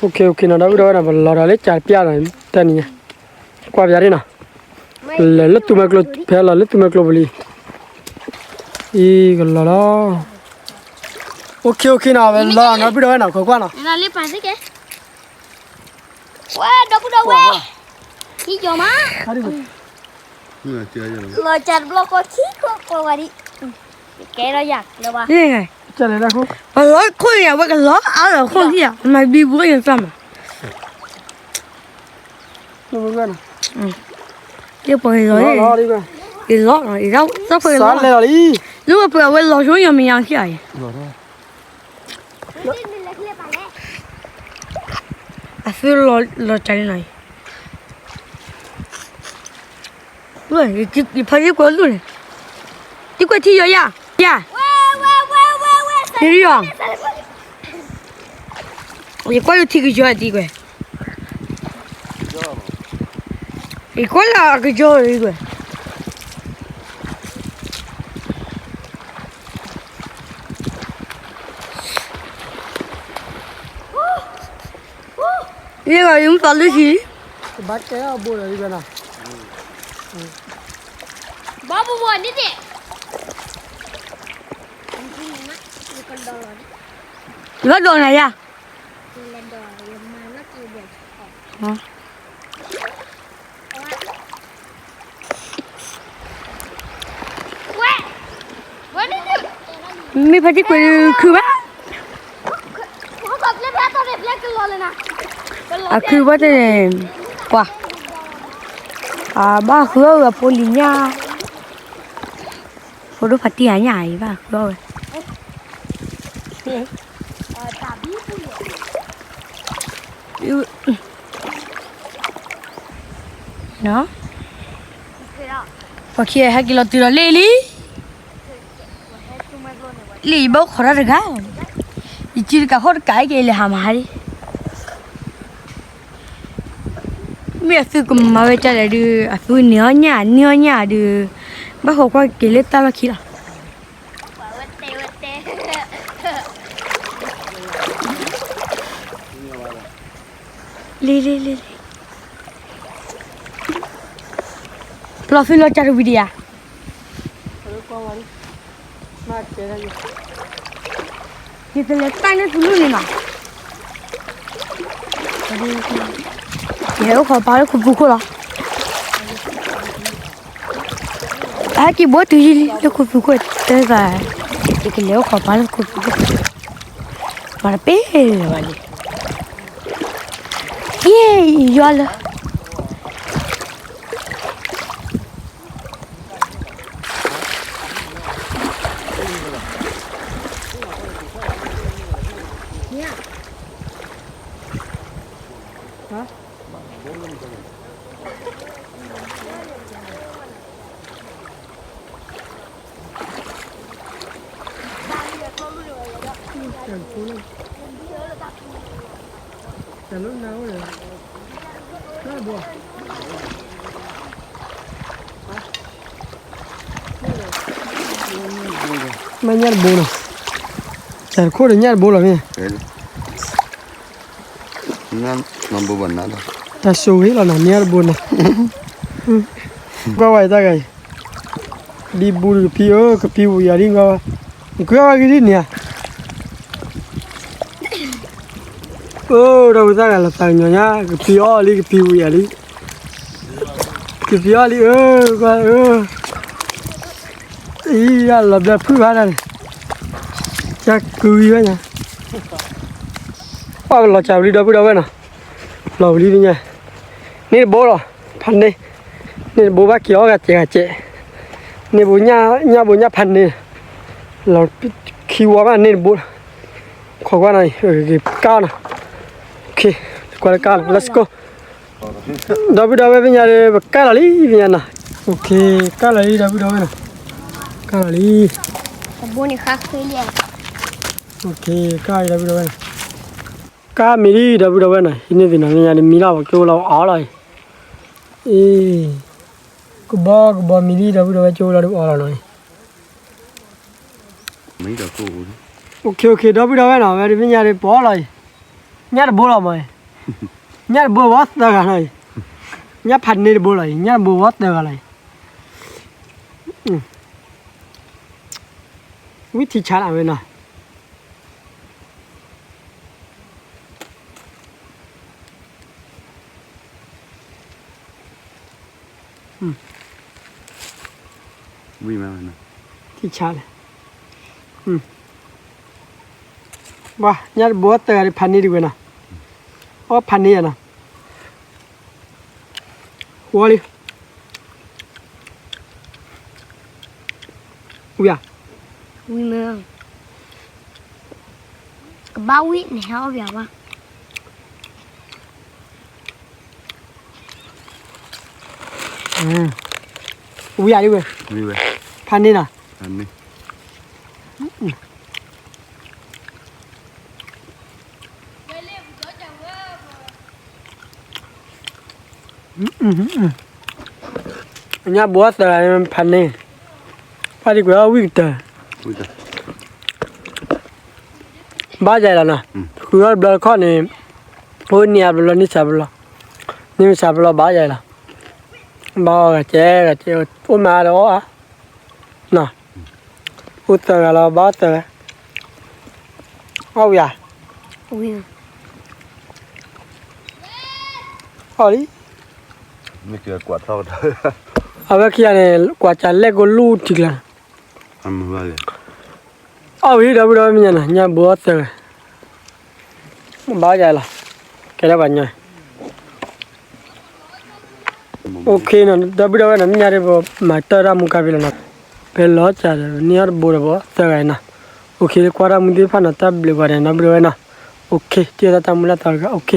အိၣ်ခ့ အိၣ်ခ့နီၤ ဒီပုၢ်ဒီဝဲၢ်နီၤ ပလီၤဒီးလၢကးတပျၢ်နီၤ တနံၤညါ ကွၢ်ပယါဒ်နီၤ လၢသူမွဲကျိ ဖဲလီၤလၢသူမွဲကျိပူၤလံ အံၤကလီၤလီၤ အိၣ်ခ့ အိၣ်ခ့နီၤ ဝဲလီၤနီၤ ဒီပုၢ်ဒီဝဲၢ်နီၤ ခိးကွၢ်နီၤ ဝဲ ဒီပုၢ်ဒီဝဲၢ် ခံကီၤမး လီၤကးတဘျီဃီခံခိၣ်ကိးဝဲဒံး ကဲလီၤယၤလၢၤဘၣ် ပှၤလီၤခိၣ်ယၤ ဝဲကလီၤအါလီၤခိၣ်ခံယၤ မၤဘံဘူယၤသးမး ယပှၤကလီၤ ကလီၤ သးပှၤကလီၤ လၢပှၤဝဲလီၤဆိယၤမ့ၢ်ယၤခံယၤအံၤ အသုလီၤကးန့ၣ်နီၤအံၤ ယဖးယကွဲးလူၢ်န့ၣ် တကွဲးထံယီၤယၤ ယၤ ယၤ ယကွၢ်ယထံကယီၤတကွဲး ယကွၢ်လၢအကယီၤတကွဲး ယဂီၤယမ့ၢ်ပာ်လၢဟံၣ် ဘၣ်တဲအဘိဒီး ဘီဘိဘိန့ၣ် ယဘၣ်ဒိးနၤယၤ မ့ၢ်ဖါတံၢ်ကွံာ်ခုဘၣ် အခုဘၣ်တဲန့ၣ် ပှၤ အဘၣ်ဃုအီၣ်ဝဲအဖိလံၤညၣ် ဖိဒိၣ်ဖါတံၢ်အညၣ်အံၤဘၣ်ဃုအီၣ်ဝဲ ပှၤခံဂၤဟဲက့ၤလီၤတုၤဒီးလ့ၣ်လံ လ့ၣ်ယဘၣ်အိၣ်ခိးတၢ်တဂၤ ယစုတကးဟီၣ်တကးက့ၤလဲၤဟးမၤဟါလံ မ့ၢ်အသုကမၤဝဲဒ်လဲၣ်ဒုး အသုန့ၢ်အီၣ်ညၣ် န့ၢ်အီၣ်ညၣ်ဒုး ဘၣ်ဃိးကွၢ်က့ၤလၢတၢ်လီၢ်ခံလီၤ လံ လံ လံ လံ လီၤသုလီၤကးတဝံၤဒံးဧါ ယတလဲၤတၢ်န့ၣ်သုလူၢ်န့ၣ်နီၤ ယဟဲအိၣ်ခိးပၢ်လၢခိပူၤခိၣ်လီၤ အဟဲက့ၤဘိတုၤယံၤလံလၢခိပူၤခိၣ်တဲသး ယကလဲၤအိၣ်ခိးပၢ်လၢခိပူၤခိၣ် မၤတပ့ၢ်လၢၤဘၣ်လံ ယဲ ယွၤလၢ မ့ၢ်ညၣ်တဘိနီၤ, ကၢ်တခိၣ်ဒီးညၣ်တဘိလီၤမ့ၢ်, တၢ်ဆိၣ်ဂ့ၤလီၤနီၤ ညၣ်တဘိနီၤ, ကွၢ်ဝဲတၢ်ဂၤအံၤ, ဘံဘူတကဖံဧၢ, ကဖံဝံၤယၤလံ, ကွၢ်ဝဲ, နကွၢ်ဝဲဂ့ၤဒ်န့ၣ်ဧါ, အိၣ်ဒီးဝဲတၢ်ဂၤလီၤသးကညီၤညါ, ကဖံအီၣ်လံ ကဖံဝံၤယၤလံ, ကဖံအီၣ်လံဧၢ, ကွၢ်ဧၢ, အံၤလီၤဘျၢဖုၣ်ဘၣ်တၢ်န့ၣ်, ကကုၤဝံၤဝဲညါ, ပှၢ်လီၤစှၤဝံၤလံ ဒီပုၢ်ဒီဝဲၢ်နီၤ, လီၤဝံၤလံဖဲညါ, န့ၢ်တဘိလီၤ, ဖးန့ၢ်, န့ၢ်တဘိဘၣ်က့ၤအီၣ်ဂၤစဲးဂၤစဲး, န့ၢ်ဘိညၣ်ဘိညၣ်ဖးန့ၢ်, လီၤခံဝီဘၣ်န့ၢ်တဘိလီၤ, ခိးကွၢ်နီၤ, ကါနီၤ, ကွၢ်လၢကါနီၤ, let's go. ဒီပုၢ်ဒီဝဲၢ်ဖဲညါဒီး ပကၢ်လီၤလံဖဲညါနီၤ, ကၢ်လီၤလံ ဒီပုၢ်ဒီဝဲၢ်နီၤ, ကၢ်လီၤလံ, ကၢ်လီၤလံ ဒီပုၢ်ဒီဝဲၢ်နီၤ, ကၢ်မံၤလံ ဒီပုၢ်ဒီဝဲၢ်နီၤ, ဟံးန့ၢ်သ့ၣ်နီၤ ဖဲညါဒီးမံလီၤ ပက့ၤအိၣ်လီၤအီၣ်လီၤအံၤ, အ့ ကဘီကဘီမံၤလံ ဒီပုၢ်ဒီဝဲၢ် ကၠိလီၤဒုးအီၣ်လီၤနီၤ, ဒီပုၢ်ဒီဝဲၢ်နီၤ ဝဲဒုးဖဲညါဒီးပီၣ်လီၤအံၤ, ညၣ်တဘိလီၤမး, ညၣ်တဘိဝဲသၢဂၤလီၤအံၤ, ညၣ်ဖးန့ၢ်တဘိလီၤအံၤ, ညၣ်တဘိဝဲသၢဂၤလီၤအံၤ, ဝံထံဆါလၢဝဲနီၤ. ဝံၤမးနီၤ, ထံဆါလဲၣ်, ဘၣ် ညၣ်တဘိသၢဂၤဒီး ဖးန့ၢ်ဒံးဝဲနီၤ, အီၣ်ဖးန့ၢ်ယၤနီၤ, ဝီလံ, ဝံၤဧါ, ဝံၤမး, ကဘၣ်ဝံၤန့ၣ် ဟဲအီၣ်ပၠးဘၣ်. ဝံၤဧါဒ်ဝဲ, ဖးန့ၢ်နီၤ, ညၣ်ဘိသၢဂၤန့ၣ် ဖးန့ၢ်, ဖးဒံးကွံာ်အီၣ်ဝံၤကတၢၢ်, ဘၣ်ယၤလီၤနီၤ, ဃုအီၣ်တဘျီတခီၣ်န့ၣ်, အိၣ်နံၤအါဘျီလီၤ နံၣ်စှၤဘျီလီၤ, နံၣ်မ့ၢ်စှၤဘျီလီၤ ဘၣ်ယၤလီၤ, ဘၣ်အီၣ်ဂၤကဲဂၤကဲ, အိၣ်မးဒီးအီၣ်ဧါ, နီၤ, အိၣ်သၢဂၤလီၤ ဘၣ်အီၣ်သၢဂၤ, အီၣ်ဝံၤဧါ, အီၣ်လံ, အဝဲခံဂၤန့ၣ် ကွၢ်စးလဲၣ်ကိးလူၢ်ထံကျါ, အီၣ်ဝံၤဒီပုၢ်ဒီဝဲၢ်မ့ၢ်ညါနီၤ, ညၣ်ဘိအီၣ်သၢဂၤ, ဘၣ်ယၤလီၤ, ကဲဒၣ်ပှၤညီ, OKနီၤ, ဒီပုၢ်ဒီဝဲၢ်နီၤ, မ့ၢ်ညါဒီး ပမၤတၢ်တၢ်မူကါဖဲလီၤနီၤ, ဖဲလီၤစၢ်ဒီး န့ၢ်အီၣ်တဘိဒီးဘၣ်သၢဂၤနီၤ, OK လၢကွၢ်တၢ်မူသ့ၣ်တဖၣ်နီၤ, တၢ်ဘျုးပှၤန့ၣ် ဒီပုၢ်ဒီဝဲၢ်နီၤ, OK တၢ်တၢ်မူလၢသးဂၤ OK